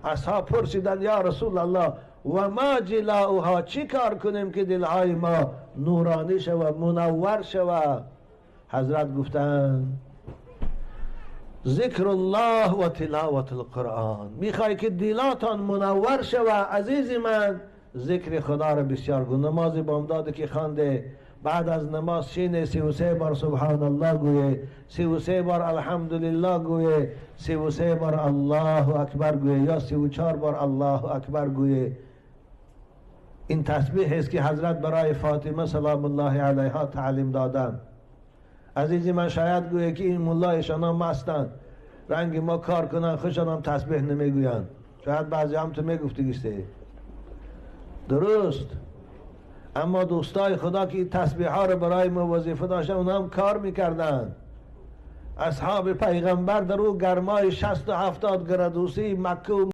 اصحاب پرسیدن یا رسول الله و ما جلاؤها، چی کار کنیم که دلهای ما نورانی شود، منور شود؟ حضرت گفتند ذکر الله و تلاوت القرآن. میخوای که دلاتان منور شود عزیز من، ذکر خدا را بسیار گو. نماز بامداد که خوانده، بعد از نماز شینه 33 بار سبحان الله گویه، 33 بار الحمدلله گویه، 33 بار الله اکبر گویه یا 34 بار الله اکبر گویه. این تسبیح است که حضرت برای فاطمه سلام الله علیها تعلیم دادن. عزیزی من شاید گویه که این ملایشان هم مستند، رنگ ما کار کنن خوشان هم تسبیح نمیگویند. شاید بعضی هم تو میگفتی گشته درست، اما دوستای خدا که این تسبیح ها رو برای ما وظیفه داشتن، اونا هم کار میکردن. اصحاب پیغمبر در او گرمای 60 و 70 گردوسی مکه و